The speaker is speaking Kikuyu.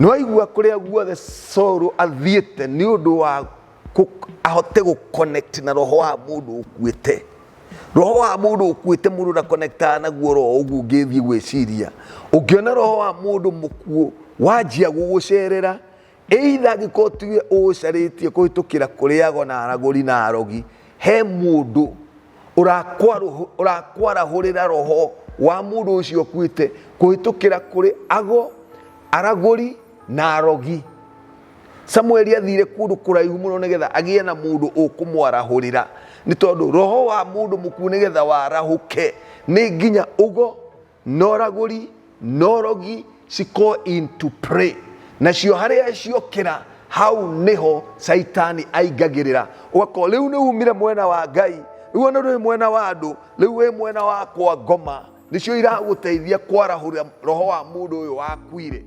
Nĩwaigua kũrĩa guothe Saulu athiĩte nĩ ũndũ wa ahote gũ connect na roho wa mũndũ ũkuĩte. Roho wa mũndũ ũkuĩte mũndũ ndaconnectaga naguo roho ũguo ũngĩthiĩ gwĩciria. Ũngĩona roho wa mũndũ mũkuũ wanjia gũgũcerera, either angĩkorwo tiwe ũũcarĩtie kũhĩtũkĩra kũrĩ ago na aragũri na arogi, he mũndũ ũrakwarahũrĩra roho wa mũndũ ũcio ũkuĩte kũhĩtũkĩra kũrĩ ago, aragũri na arogi. Samueli athire kũndũ kũraihu mũno nĩgetha agĩe na mũndũ ũkũmwarahũrĩra, nĩ tondũ roho wa mũndũ mũkuũ nĩgetha warahũke nĩ nginya ũgo na ũragũri na ũrogi ciko into play, nacio harĩa ciokĩra hau nĩho Caitani aingagĩrĩra, ũgakorwo rĩu nĩ umire mwena wa Ngai, rĩu ona ndũrĩ mwena wa andũ, rĩu wĩ mwena wa kwa ngoma, nĩcio iragũteithia kwarahũra roho wa mũndũ ũyũ wakuire.